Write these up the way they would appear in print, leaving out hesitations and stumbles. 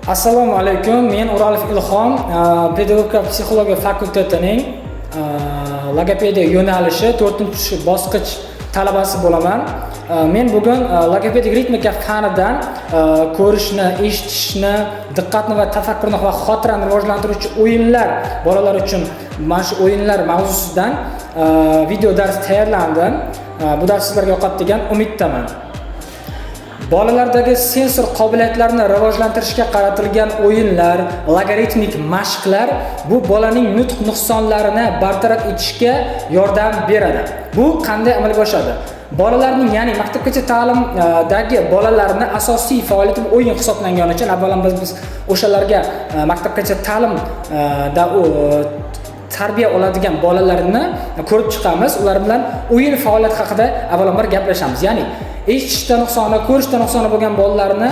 Assalomu alaykum. Men Uralov Ilhom, pedagogika psixologiya fakultetining logopediya yo'nalishi 4-bosqich talabasi bo'laman. Men bugun logopedik ritmika fanidan ko'rishni, eshitishni, diqqatni va tafakkurni va xotirani rivojlantiruvchi o'yinlar, bolalar uchun mana shu o'yinlar mavzusidan video dars tayyorlandim. Bu dars sizlarga yoqadi degan umiddaman. Bolalardagi sensor qobiliyatlarini rivojlantirishga qaratilgan o'yinlar, logoritmik mashqlar bu bolaning nutq nuqsonlarini bartaraf etishga yordam beradi. Bu qanday amalga oshadi? Bolalarning, ya'ni maktabgacha ta'limdagi bolalarni asosiy faoliyati bu o'yin hisoblangani uchun avvalambor biz o'shalarga, maktabgacha ta'limda tarbiya oladigan bolalarni ko'rib chiqamiz. Ular bilan o'yin faoliyati haqida avvalambor gaplashamiz. Ya'ni eshitishda nuqsoni, ko'rishda nuqsoni bo'lgan bolalarni,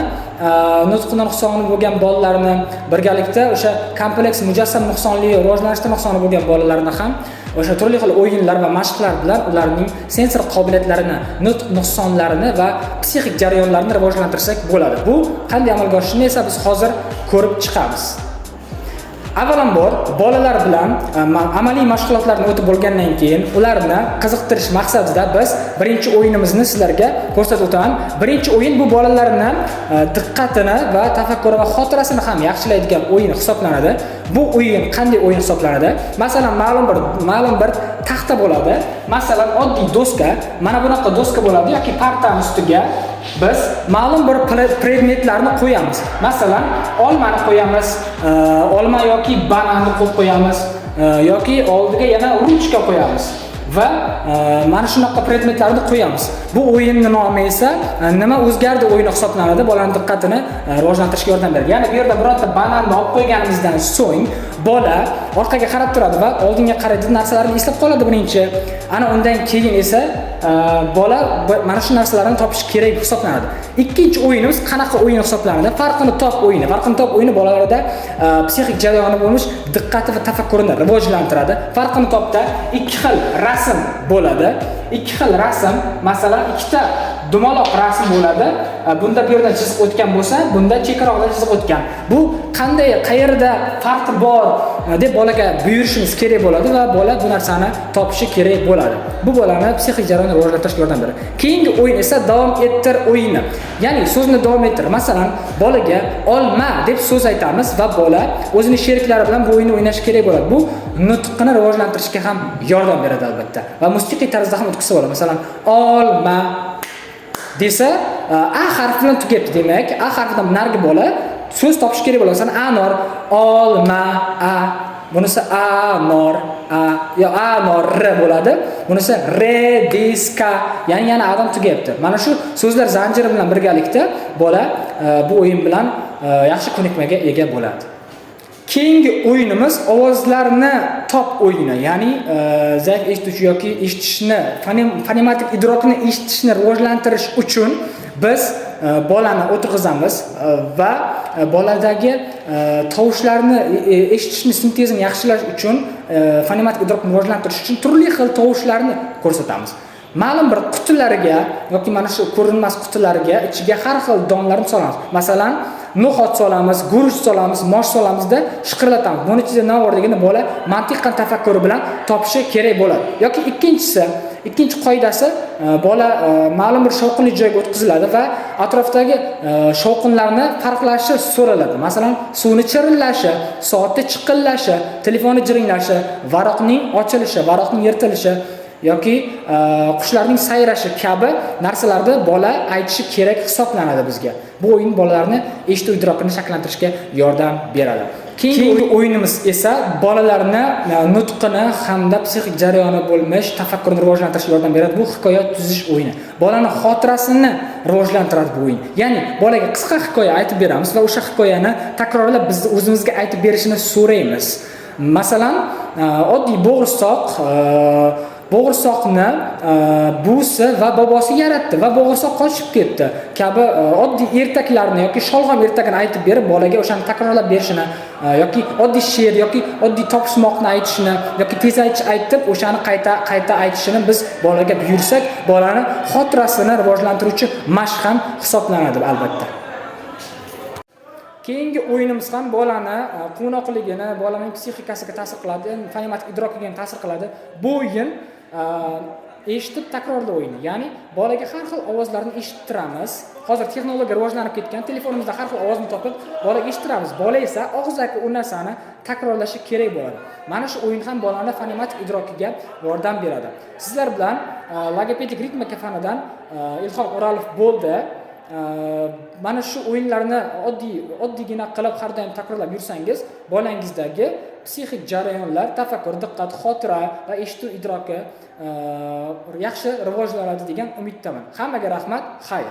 nutqida nuqsoni bo'lgan bolalarni birgalikda o'sha kompleks mujassam nuqsonli, rivojlanishda nuqsoni bo'lgan bolalarni ham o'sha turli xil o'yinlar va mashqlar bilan ularning sensor qobiliyatlarini, nutq nuqsonlarini va psixik jarayonlarini rivojlantirsak bo'ladi. Bu qanday amalga oshishini esa biz hozir ko'rib chiqamiz. Avvalambor bolalar bilan amaliy mashg'ulotlarni o'tib bo'lgandan keyin ularni qiziqtirish maqsadida biz birinchi o'yinimizni sizlarga ko'rsatib o'taman. Birinchi o'yin bu bolalarni diqqatini va tafakkuri va xotirasini ham yaxshilaydigan o'yin hisoblanadi. Bu o'yin qanday o'yin hisoblanadi? Masalan, ma'lum bir taxta bo'ladi. Masalan, oddiy doska, mana bunaqa doska bo'ladi yoki partani ustiga biz ma'lum bir predmetlarni qo'yamiz. Masalan, olmani qo'yamiz, olma yoki bananni qo'yib qo'yamiz, yoki oldiga yana ruchka qo'yamiz va mana shunaqa predmetlarni qo'yamiz. Bu o'yinni nomi esa "Nima o'zgardi" o'yini hisoblanadi. Bolani diqqatini rivojlantirishga yordam beradi. Ya'ni bu yerda birorta bananni olib qo'yganimizdan so'ng bola orqaga qarab turadi va oldinga qaraydi, narsalarni eslab qoladi birinchi. Ana undan keyin esa bola mana shu narsalarni topish kerak hisoblanadi. Ikkinchi o'yinimiz qanaqa o'yin hisoblanadi? "Farqini top" o'yini. "Farqini top" o'yini bolalarda psixik jarayoni bo'lmish diqqati va tafakkurini rivojlantiradi. "Farqini topda" ikki xil rasm bo'ladi. Ikki xil rasm, masalan, ikkita dumaloq rasm bo'ladi. Bunda bu yerdan chiziq o'tgan bo'lsa, bunda chekkaroqdan chiziq o'tgan. Bu qanday, qayerda farqi bor deb bolaga buyurishimiz kerak bo'ladi va bola bu narsani topishi kerak bo'ladi. Bu bolani psixik jarayonni rivojlantirishga yordam beradi. Keyingi o'yin esa "Davom ettir" o'yini. Ya'ni so'zni davom ettir. Masalan, bolaga "olma" deb so'z aytamiz va bola o'zini sheriklari bilan bu o'yinni o'ynashi kerak bo'ladi. Bu nutqini rivojlantirishga ham yordam beradi albatta. Va musiqiy tarzda ham o'tkazsa bo'ladi. Masalan, "olma" desa, a harfi bilan tugayapti demak, a harfidan narigi bola so'z topish kerak bo'ladi. Masalan, anor, olma, a, bunisi anor, a yo anor r bo'ladi. Bunisi rediska, ya'ni yana adan tugayapti. Mana shu so'zlar zanjiri bilan birgalikda bola bu o'yin bilan yaxshi ko'nikmaga ega bo'ladi. Keyingi o'yinimiz "Ovozlarni top" o'yini, ya'ni zaif eshituvchi yoki eshitishni, fonematik idrokni, eshitishni rivojlantirish uchun biz bolani o'tirg'izamiz va boladagi tovushlarni eshitishni sintezini yaxshilash uchun, fonematik idrokni rivojlantirish uchun turli xil tovushlarni ko'rsatamiz. Ma'lum bir qutilarga yoki mana shu ko'rinmas qutilarga ichiga har xil donlarni solamiz. Masalan, no'xat solamiz, guruch solamiz, mosh solamizda shiqirlatamiz. Buni ichida nima borligini bola mantiqan tafakkuri bilan topishi kerak bo'ladi. Yoki ikkinchisi, ikkinchi qoidasi, bola ma'lum bir shovqinli joyga o'tkaziladi va atrofdagi shovqinlarni farqlashi so'raladi. Masalan, suvni chirillashi, soatni chiqillashi, telefonni jiringlashi, varoqning ochilishi, varoqning yirtilishi yoki qushlarning sayrashi kabi narsalarni bola aytishi kerak hisoblanadi bizga. Bu o'yin bolalarni eshituv idrokini shakllantirishga yordam beradi. Keyingi o'yinimiz esa bolalarni nutqini hamda psixik jarayoni bo'lmish tafakkurini rivojlantirishga yordam beradi. Bu "Hikoya tuzish" o'yini. Bolani xotirasini rivojlantiradi bu o'yin. Ya'ni bolaga qisqa hikoya aytib beramiz va o'sha hikoyani takrorlab bizni o'zimizga aytib berishini so'raymiz. Masalan, oddiy bo'g'irsoq, bo'g'irsoqni buvisi va bobosi yaratdi va bo'g'irsoq qochib ketdi kabi oddiy ertaklarni yoki sholg'om ertagini aytib berib, bolaga o'shani takrorlab berishini yoki oddiy she'r yoki oddiy topishmoqni aytishini yoki tez aytish aytib, o'shani qayta qayta aytishini biz bolaga buyursak, bolani xotirasini rivojlantiruvchi mashq ham hisoblanadi albatta. Keyingi o'yinimiz ham bolani quvnoqligini, bolaning psixikasiga ta'sir qiladi, fonematik idrokiga ham ta'sir qiladi. Bu o'yin eshitib takrorla o'yini, ya'ni bolaga har xil ovozlarni eshittiramiz. Hozir texnologiya rivojlanib ketgan, telefonimizda har xil ovozni topib bolaga eshittiramiz. Bola esa og'zaki u narsani takrorlashi kerak bo'ladi. Mana shu o'yin ham bolani fonematik idrokiga yordam beradi. Sizlar bilan logopedik ritmika fanidan Ilhom O'ralov bo'ldi. Mana shu o'yinlarni oddiy oddiygina qilib har doim takrorlab yursangiz, bolangizdagi psixik jarayonlar, tafakkur, diqqat, xotira va eshituv idroki yaxshi rivojlanadi degan umiddaman. Hammaga rahmat, xayr.